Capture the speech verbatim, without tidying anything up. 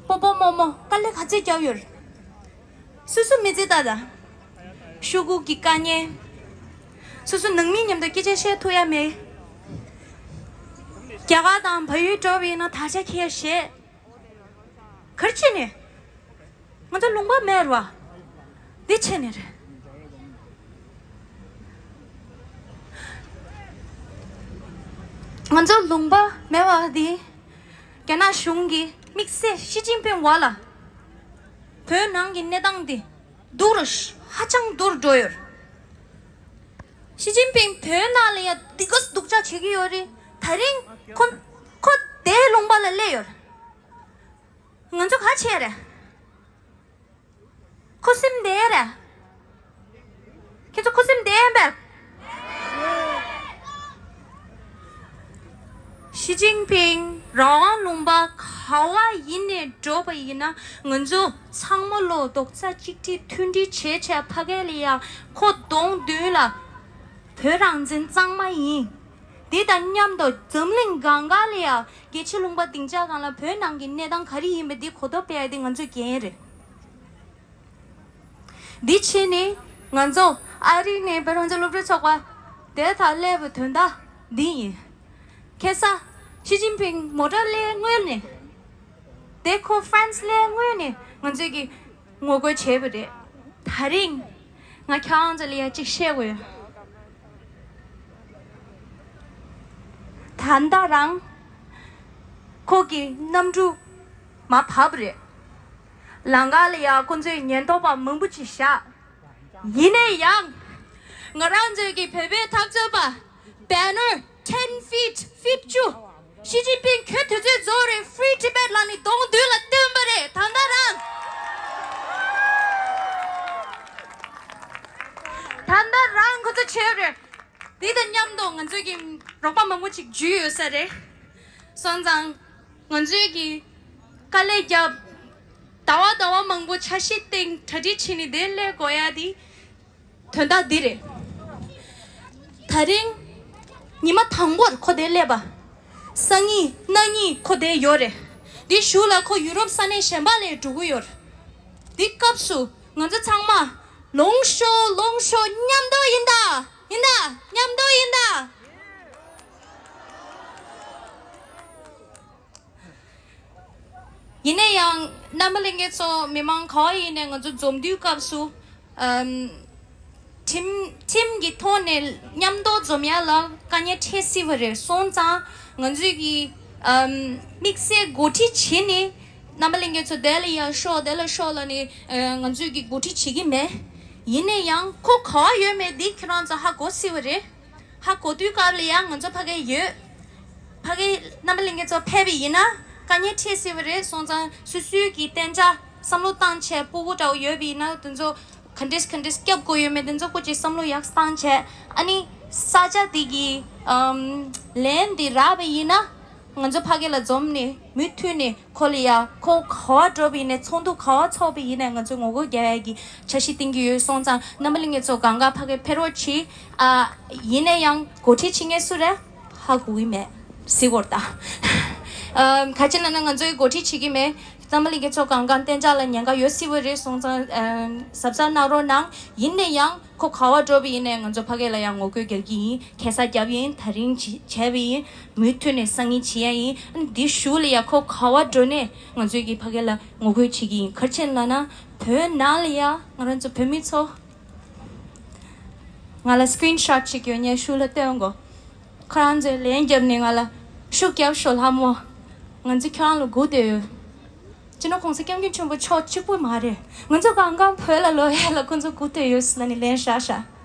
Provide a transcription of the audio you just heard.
སྤོ་སྤོ་རྨོ་མོ་དཀའ་ལས་ག་ཚོད་བརྒྱབ་ཡོད། སོ་སོ་མི་ཚེ་ལྟ་ད། ཤོག་གུ་གི་དཀའ་ངལ། སོ་སོ་ནང་མི་མཉམ་དུ་སྐད་ཆ་བཤད་ཐུབ་ཡ་མེད། རྒྱ་གར་དང་བལ་ཡུལ་འགྲོ་བ་ཡིན་ན་དར་ཆ་འཁྱེར་བཞེས། ག་རེ་བྱས་ནས། ང་ཚོ་ལུང་པ་མེད་རེད་བ། འདི་བྱས་ནས་རེད། ང་ཚོ་ལུང་པ་མེད་པ་འདི། རྒྱ་ནག་གཞུང་གིས་དམིགས་བསལ་ཞི་ཅིན་ཕིང་འོག་ལ། བོད་ནང་གི་གནས་སྟངས་འདི་སྡུག་རུ་ཧ་ཅང་སྡུག་རུ་འགྲོ་ཡོད། ཞི་ཅིན་ཕིང་བོད་ནང་ལ་ཡ་འདི་ག་སྡུག་ཅག་བྱེད་ཀྱི་ཡོད་རེད། ད་རིང་ཁོ་ཁོ་དེའི་ལུང་པ་ལ་སླེབས་ཡོད། ང་ཚོ་ག་བྱས་རེད། ཁུ་སིམ་བསྡད་རེད། ཁྱེད་ཚོ་ཁུ་སིམ་བསྡད་ཡིན་པས། ཞི་ཅིན་ཕིང་རང་དབང་ལུང་པ་ག་བ་ཡིན་ནས་འགྲོ་བ་ཡིན་ན། ང་ཚོ་ཚང་མ་ལོ་རྡོག་རྩ་གཅིག་སྒྲིལ་མཐུན་སྒྲིལ་བྱས་བྱས་ཕ་གི་ལ་ཡ་ཁོ་གདོང་མདུན་ལ་བོད་རང་བཙན་གཙང་མ་ཡིན། འདི་དང་མཉམ་དུ་འཛམ་གླིང་གང་ག་ལ་ཡ་རྒྱལ་སྤྱི་ལུང་པ་སྡིངས་ཆ་སྒང་ལ་བོད་ནང་གི་གནས་སྟངས་ག་རེ་ཡིན་པ་འདི་གོ་རྟོགས་སྤེལ་ཡ་འདི་ང་ཚོའི་འགན་རེད། འདི་ཕྱིན་ནས་ང་ཚོ་ཨ་རི་ནས་བོད་རང་བཙན་སློབ་ཕྲུག་ཚོགས་པ་དེ་དང་སླེབས་པའི་དོན་དག་འདི་ཡིན། ཁ་སང་ཞི་ཅིན་ཕིང་མོ་ཊ་སླེབས་སྔོན་ནས། དེ་ཁོ་ཧྥ་རན་སི་སླེབས་སྔོན་ནས་ང་ཚོས་ཀྱི་ངོ་རྒོལ་བྱས་པ་རེད། ད་རིང་ང་ཁྱེད་རང་ཚོ་ལ་ཡ་གཅིག་བཤད་དགོས་ཡོད། ད་ལྟ་རང་ཁོ་གི་གནམ་གྲུ་མར་བབས་རེད། ལམ་ཁ་ལ་ཡ་ཁོ་ཚོས་ཉེན་རྟོག་པ་མང་པོ་ཅིག་བཞག་ཡིན་ན་ཡང་། ང་རང་ཚོའི་གི་བོད་པའི་འཐབ་རྩོད་པ་banner ten feet, feet བཅུ། ཞི་ཅིན་ཕིང་ཁྱོད་དུས་ཚོད་རྫོགས་རེད། Free Tibet ལབ་ནས་གདོང་མདུན་ལ་བཏོན་པ་རེད། ད་ལྟ་རང་། ད་ལྟ་རང་ཁོ་ཚོ་བྱས་རེད། དེ་དང་མཉམ་དུ་ང་ཚོས་ཀྱི་རོགས་པ་མང་པོ་ཅིག་འཇུས་ཡོད་ས་རེད། སོང་ཙང་ང་ཚོས་ཀྱི་དཀའ་ལས་བརྒྱབ། ཟླ་བ་ཟླ་བ་མང་པོ་འཆར་གཞི་སྟེང་གྲ་སྒྲིག་བྱས་ནས་དེ་སླེབས་དགོས་ཡ་དེ་དོན་དག་འདི་རེད། ད་རིང་ཉི་མ་དང་པོར་ཁོ་དེ་སླེབས་པ། སང་ཉིན་གནངས་ཉིན་ཁོ་དེ་ཡོད་རེད། འདི་གཞུག་ལ་ཁོ་ཡུ་རོབ་ས་གནས་གཞན་པ་ལ་འགྲོ་གི་ཡོད་རེད། འདི་སྐབས་སུ་ང་ཚོ་ཚང་མ་ལོངས་ཤོག་ལོངས་ཤོག་མཉམ་དུ་ཡིན་ད། ཡིན་ད། མཉམ་དུ་ཡིན་ད། ཡིན་ན་ཡང་རྣམ་པ་ལྷན་རྒྱས་ཚོ་མི་མང་ག་བ་ཡིན་ནའི་ང་ཚོ་འཛོམས་དུས་སྐབས་སུ། ཨམ། ཁྲིམས་ཁྲིམས་ཀྱི་ཐོག་ནས་མཉམ་དུ་འཛོམས་ཡ་ལ་དཀའ་ངལ་འཕྲད་སྲིད་པ་རེད། སོང་ཙང་ང་ཚོས་ཀྱི་ཨམ། དམིགས་བསལ་འགོ་ཁྲིད་བྱས་ནས་རྣམ་པ་ལྷན་རྒྱས་ཚོ་དེ་ལ་ཡར་ཤོག་དེ་ལ་ཤོག་ལབ་ནས་ཨ། ང་ཚོས་ཀྱི་འགོ་ཁྲིད་བྱེད་ཀྱི་མེད། ཡིན་ན་ཡང་ཁོ་ག་བ་ཡོད་མེད་འདི་ཁྱེད་རང་ཚོ་ཧ་གོ་སྲིད་པ་རེད། ཧ་གོ་དུས་སྐབས་ལ་ཡང་ང་ཚོ་ཕ་གིར་ཡོད། ཕ་གིར་རྣམ་པ་ལྷན་རྒྱས་ཚོ་ཕེབས་པ་ཡིན་ན་དཀའ་ངལ་འཕྲད་སྲིད་པ་རེད། སོང་ཙང་སོ་སོའི་གི་གཏན་འཇགས་བསམ་བློ་བཏང་བྱས་སྤུ་གུ་འདྲ་བོ་ཡོད་པ་ཡིན་ན་དེ་ཚོ་ག་འདྲས་ག་འདྲས་སྐྱོབ་དགོས་ཡོད་མེད་དེ་ཚོ་སྐོར་ཅིག་བསམ་བློ་ཡག་བཏང་བྱས། ཨ་ནི་ས་ཆ་དེ་གི་ཨམ། ལན་དེ་རག་པ་ཡིན་ན་ང་ཚོ་ཕ་གི་ལ་འཛོམས་ནས་མུ་མཐུད་ནས་ཁོ་ལ་ཡ་ཁོ་ག་བ་འགྲོ་བ་ཡིན་ནའི་ཚོགས་འདུ་ག་བ་ཚོགས་པ་ཡིན་ནའི་ང་ཚོས་ངོ་རྒོལ་རྒྱག་ཡ་གི་འཆར་གཞི་བཏིང་གི་ཡོད། སོང་ཙང་རྣམ་པ་ལྷན་རྒྱས་ཚོ་གང་ག་ཕ་གི་ཕེབས་རོགས་གྱིས། ཨ། ཡིན་ནའི་ཡང་འགོ་ཁྲིད་བྱེད་མཁན་སུ་རེད་ཧ་གོ་གི་མེད། གཟིགས་སྐོར་ད། ཨ། ག་ཅི་ལབ་ན་ང་ཚོས་འགོ་ཁྲིད་བྱེད་ཀྱི་མེད། རྣམ་པ་ལྷན་རྒྱས་ཚོ་གང་ག་གཏན་འཇགས་ལ་ཉེན་ཁ་ཡོད་སྲིད་པ་རེད། སོང་ཙང་ཨ། གཟབ་གཟབ་གནང་རོགས་གནང་། ཡིན་ནའི་ཡང་ཁོ་ག་བ་འགྲོ་བ་ཡིན་ནའི་ང་ཚོ་ཕ་གི་ལ་ཡང་ངོ་རྒོལ་རྒྱག་གི་ཡིན། ཁ་སང་བརྒྱབ་ཡིན། ད་རིང་བྱས་པ་ཡིན། མུ་མཐུད་ནས་སང་ཉིན་བྱེད་ཡ་ཡིན། ཨ་ནི་འདི་གཞུག་ལ་ཡ་ཁོ་ག་བ་འགྲོ་ནའི་ང་ཚོའི་གི་ཕ་གི་ལ་ངོ་རྒོལ་བྱེད་ཀྱི་ཡིན། ག་རེ་བྱས་ལབ་ན་བོད་ནང་ལ་ཡ་ང་རང་ཚོ་བོད་མི་ཚོ། ང་ལ་སི་ཀི་རིན་ཤོ་ཊི་ཅིག་ཡོད་ངས་གཞུག་ལ་སྟོན་དགོས། ཁོ་རང་ཚོས་ལན་བརྒྱབ་ནས་ང་ལ་ཤུགས་རྒྱབ་ཤོག་ལྷ་མོ། ང་ཚོ་ཁྱོད་རང་ལ་སྒུག་བསྡད་ཡོད། སྤྱི་ནོར་༸གོང་ས་༸སྐྱབས་མགོན་ཆེན་པོ་མཆོག་གཅིག་པུ་མ་རེད། ང་ཚོ་གང་གང་བོད་ལ་ལོག་ཡ་ལ་ཁོ་ཚོ་སྒུག་བསྡད་ཡོད་ལབ་ནས་ལན་བཞག་བཞག